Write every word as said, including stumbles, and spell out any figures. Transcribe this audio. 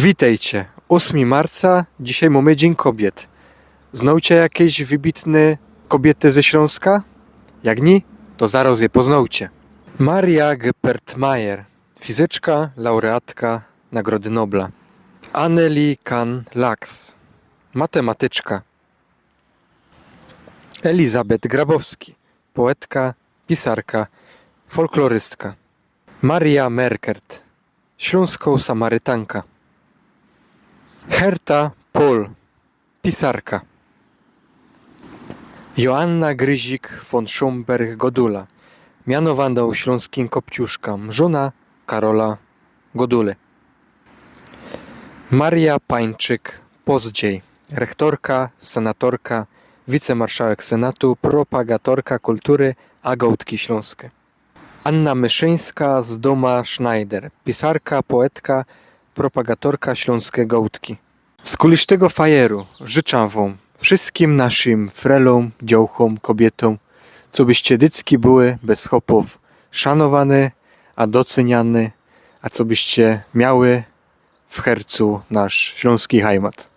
Witejcie. Ôsmi marca, dzisiej mōmy Dziyń Kobiet. Znojcie jakeś wybitne kobiety ze Ślōnska? Jak ni, to zarŏz je poznocie. Maria Geppert-Mayer, fizyczka, laureatka Nagrody Nobla. Annelie Kahn-Lax, matematyczka. Elizabeth Grabowski, poetka, pisarka, folklorystka. Maria Merkert, ślōnskŏ Samarytanka. Herta Paul, pisarka. Joanna Gryzik von Schomberg-Godula, mianowanŏ ślōnskim Kopciuszkã, żōna Karola Goduły. Maria Pańczyk, pozdziej rektorka, senatorka, wicemarszałek Senatu, propagatorka kultury a gołtki ślōnske. Anna Myszyńska z dōma Schneider, pisarka, poetka, propagatorka ślōnske gołtki. Z kulisztego fajeru życzã wōm, wszyskim naszim frelōm, dziołchōm, kobietōm, cobyście dycki były bez chopōw szanowane, a docyniane, a cobyście miały w hercu nasz ślōnski hajmat.